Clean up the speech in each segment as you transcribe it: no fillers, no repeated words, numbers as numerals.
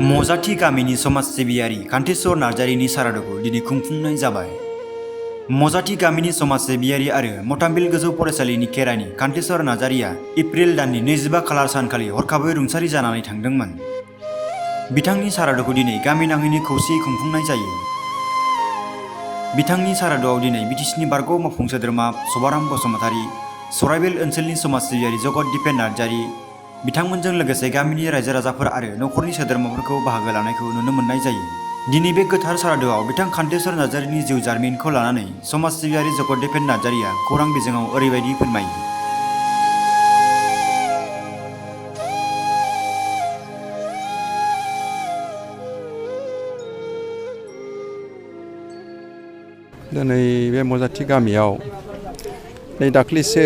मजाथि गामिनि समाज सिबियारि कान्थेश्वर नार्जारिनि सारादुखौ दिनै खुंफुंनाय जाबाय। मजाथि गामिनि समाज सिबियारि आरो मथामबिल गोजौ फरायसालिनि खेरानि कान्थेश्वर नार्जारिया एप्रिल दाननि 25 खालार सानखालि हरखाबै रुंसारि जानानै थांदोंमोन। बिथांनि सारादुखौ दिनै गामि नाङैनो खौसेयै खुंफुंनाय जायो। बिथांनि सारादुआव दिनै बिटिसिनि बारग' मावफुं सोद्रोमा सभाराम बसुमतारी, सराइबिल ओनसोलनि समाज सिबियारि जगत दिपेन नार्जारि, बिथांमोनजों लोगोसे गामिनि रायजो राजाफोर आरो नखरनि सोद्रोमाफोरखौ बाहागो लानायखौ नुनो मोननाय जायो। दिनै बे गोथार सारादुआव बिथां कान्थेश्वर नार्जारिनि जिउ जारिमिनखौ लानानै समाज सिबियारि जगत दिपेन नार्जारिया खौरां बिजोङाव ओरैबायदि फोरमायो। दिनै बे मजाथि गामियाव नै दाख्लैसो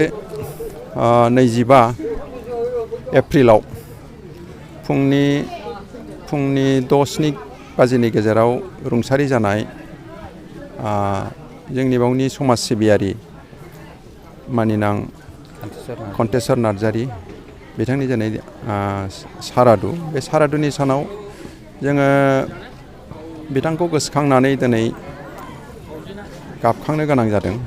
25 एप्रिलाव फुंनि 6-7 बाजिनि गेजेराव रुंसारि जानाय जोंनि बावनि समाज सिबियारि मानिनां कान्थेश्वर नार्जारि बिथांनि दिनै सारादु। बे सारादुनि सानाव जोङो बिथांखौ गोसोखांनानै दिनै गाबखांनो गोनां जादों।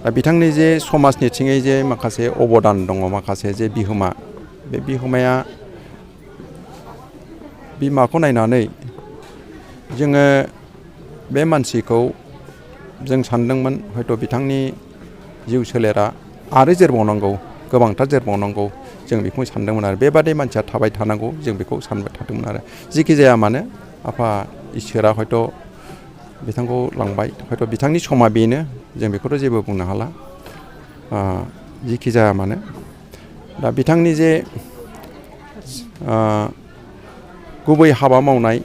दा बिथांनि जे समाजनिथिङै जे माखासे अबदान दङ, माखासे जे बिहोमा, बे बिहोमाया बिमाखौ नायनानै जोङो बे मानसिखौ जों सानदोंमोन हयथ' बिथांनि जिउ सोलेरा आरो जोरबावनांगौ, गोबांथार जोरबावनांगौ, जों बेखौ सानदोंमोन आरो बेबादि मानसिया थाबाय थानांगौ जों बेखौ सानबाय थादोंमोन आरो जिखि जाया मानो आफा इसोरा हयथ' बिथांखौ लांबाय, हयथ' बिथांनि समा बेनो, जों बेखौथ' जेबो बुंनो हाला। जिखि जाया मानो दा बिथांनि जे गुबै हाबा मावनाय,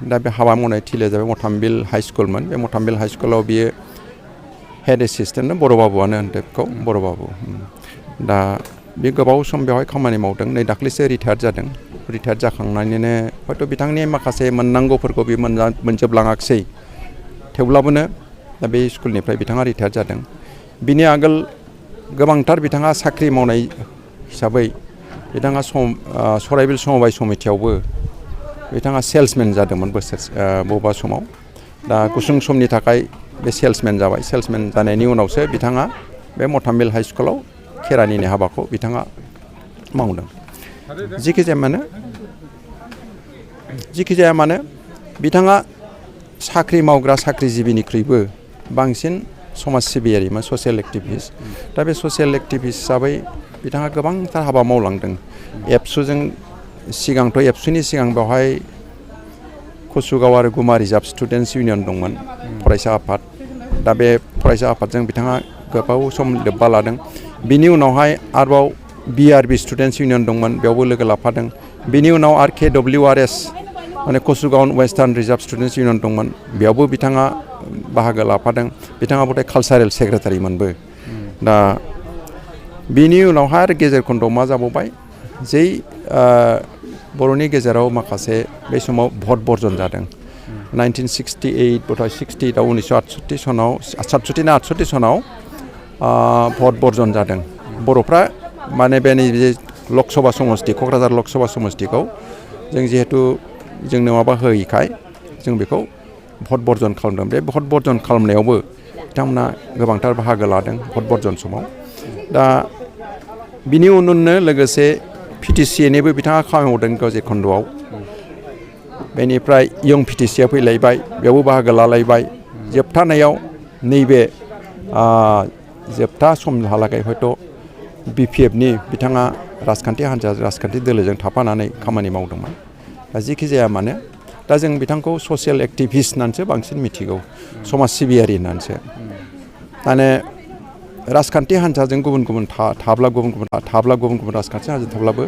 दा बे हाबा मावनाय थिलिया जाबाय मथामबिल हाइ स्कुलमोन। बे मथामबिल हाइ स्कुलाव बियो हेड एसिस्टेन्ट, बर' बाबुआनो होनदो बेखौ, बर' बाबु। दा बे गोबाव सम बेवहाय खामानि मावदों, नै दाख्लैसो रिटायार्ड जादों। रिटायार्ड जाखांनानैनो हयथ' बिथांनि माखासे मोननांगौफोरखौ बे मोनजोबलाङाखिसै, थेवब्लाबोनो दा बे स्कुलनिफ्राय बिथाङा रिटायार्ड जादों। बिनि आगोल गोबांथार बिथाङा साख्रि मावनाय हिसाबै बिथाङा सराइबिल समबाय समितियावबो बिथाङा सेल्समेन जादोंमोन बबेबा समाव। दा गुसुं समनि थाखाय बे सेल्समेन जाबाय। सेल्समेन जानायनि उनावसो बिथाङा बे मथामबिल हाइ स्कुलाव खेरानिनि हाबाखौ बिथाङा मावदों। जिखि जाया मानो बिथाङा साख्रि मावग्रा साख्रिजिबिनिख्रुइबो बांसिन समाज सिबियारिमोन, ससियेल एक्टिभिस्ट। दा बे ससियेल एक्टिभिस्ट हिसाबै बिथाङा गोबांथार हाबा मावलांदों। एबसुजों सिगांथ' एबसुनि सिगां बेवहाय कसुगाव आरो गुमा रिजार्भ स्टुडेन्टस इउनियन दंमोन, फरायसा आफाद। दा बे फरायसा आफादजों बिथाङा गोबाव सम लोब्बा लादों। बिनि उनावहाय आरोबाव BRB स्टुडेन्टस इउनियन दंमोन, बेयावबो लोगो लाफादों। बिनि उनाव KWRS माने कसुगाव वेस्टार्न रिजार्भ स्टुडेन्टस इउनियन दंमोन, बेयावबो बिथाङा बाहागो लाफादों। बिथाङा बथाय कालसारेल सेक्रेटारिमोनबो। दा बिनि उनावहाय आरो गेजेर खन्दआव मा जाबावबाय, जै बर'नि गेजेराव माखासे बे समाव भट बर्जन जादों। 1968 बथाय 68आव 1968 सनाव 67 ना 68 सनाव भट बर्जन जादों। बर'फ्रा माने बे नैबे लकसभा समस्ति, क'क्राझार लकसभा समस्तिखौ जों जिहेतु जोंनो माबा होयैखाय जों बेखौ भट बर्जन खालामदों। बे भट बर्जन खालामनायावबो बिथांमोना गोबांथार बाहागो लादों भट बर्जन समाव। दा बिनि उननो लोगोसे PTCनिबो बिथाङा खामानि मावदों गेजेर खन्दआव। बेनिफ्राय इयं PTCआ फैलायबाय, बेयावबो बाहागो लालायबाय। जोबथानायाव नैबे जोबथा समहालागै हयथ' BPFनि बिथाङा राजखान्थि हान्जा, राजखान्थि दोलोजों थाफानानै खामानि मावदोंमोन। दा जिखि जाया मानो दा जों बिथांखौ ससियेल एक्टिभिस्ट होननानैसो बांसिन मिथिगौ, समाज सिबियारि होननानैसो। माने राजखान्थि हान्जाजों गुबुन गुबुन राजखान्थि हान्जा थाब्लाबो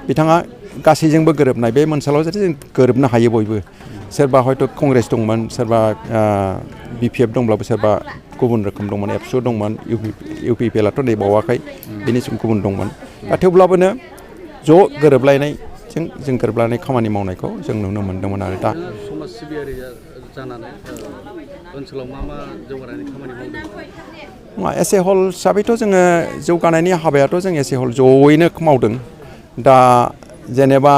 बिथाङा गासैजोंबो गोरोबनाय, बे ओनसोलाव जाहाथे जों गोरोबनो हायो बयबो। सोरबा हयथ' कंग्रेस दंमोन, सोरबा BPF दंब्लाबो सोरबा गुबुन रोखोम दंमोन, एबसु दंमोन, UPPLआथ' नै बावाखै, बेनि गुबुन दंमोन। दा थेवब्लाबोनो ज' गोरोबलायनायजों जों गोरोबलायनाय खामानि मावनायखौ जों नुनो मोन्दोंमोन आरो। दा समाज सिबियारि जानानै ओनसोलाव मा जौगानायनि खामानि मावदों? एसे हल हिसाबैथ' जोङो जौगानायनि हाबायाथ' जों एसे हल जयैनो मावदों। दा जेनेबा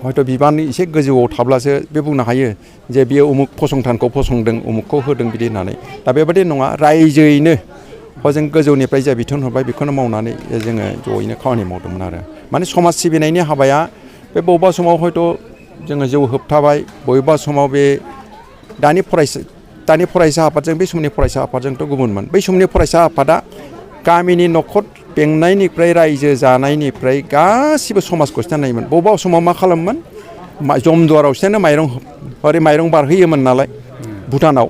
हयथ' बिबाननि एसे गोजौआव थाब्लासो बे बुंनो हायो जे बियो उमुक फसंथानखौ फसंदों उमुकखौ होदों बिदि होननानै दा बेबादि नङा रायजोयैनो हजों गोजौनिफ्राय जा बिथोन हरबाय बेखौनो मावनानै जोङो जयैनो खामानि मावदोंमोन आरो माने समाज सिबिनायनि हाबाया बे बबेबा समाव हयथ' जोङो जौ होबथाबाय बबेबा समाव बे दानि फरायसा आफादजों बे समनि फरायसा आफादजोंथ' गुबुनमोन बै समनि फरायसा आफादा गामिनि न'खर बेंनायनिफ्राय रायजो जानायनिफ्राय गासिबो समाजखौ नायोमोन बबेबा समाव मा खालामोमोन जमदुवारावसोनो माइरं बारहोयोमोन नालाय भुटानाव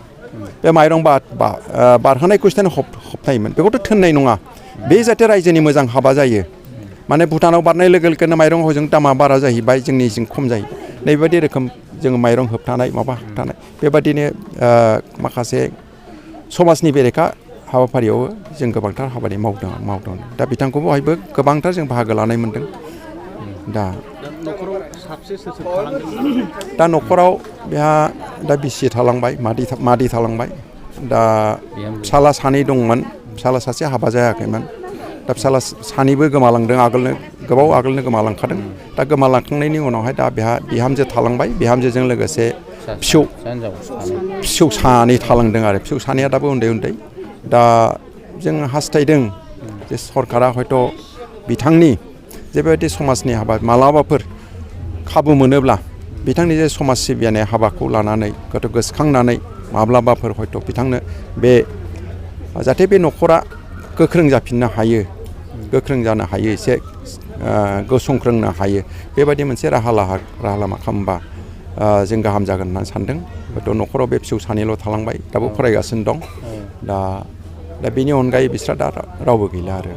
बे माइरं बारहोनायखौ होबथायोमोन बेखौथ' थोननाय नङा बे जाहाथे रायजोनि मोजां हाबा जायो माने भुटानाव बारनाय लोगो लोगोनो माइरं हजों दामा बारा जाहैबाय जोंनिजों खम जायो नैबायदि रोखोम जोङो माइरं होबथानाय माबा होबथानाय बेबादिनो माखासे समाजनि बेरेखा हाबाफारियावबो जों गोबांथार हाबानि मावदों दा बिथांखौबो बहायबो गोबांथार जों बाहागो लानाय मोनदों दा न'खराव साबसे सोर थालांदों दा न'खराव बेहा दा बिसि थालांबाय मादै थालांबाय दा फिसाला सानै दंमोन फिसाला सासे हाबा जायाखैमोन दा फिसाला सानैबो गोमालांदों गोबाव आगोलनो गोमालांखादों दा गोमालांखांनायनि उनावहाय दा बेहा बिहामजो थालांबाय बिहामजोजों लोगोसे फिसौ सानै थालांदों आरो फिसौ सानैया दाबो उन्दै दा जों हास्थायदों जे सरकारा हयथ' बिथांनि जेबायदि समाजनि हाबा मालाबाफोर खाबु मोनोब्ला बिथांनि जे समाज सिबिनाय हाबाखौ लानानै गोसोखांनानै माब्लाबाफोर हयथ' बिथांनो बे जाहाथे बे न'खरा गोख्रों जाफिननो हायो गोख्रों जानो हायो एसे गसंख्रोंनो हायो बेबायदि मोनसे राहा लामा खालामबा जों गाहाम जागोन होननानै सानदों हयथ' न'खराव बे फिसौ सानैल' थालांबाय दाबो फरायगासिनो दं दा बेनि अनगायै बिस्रा दा रावबो गैला आरो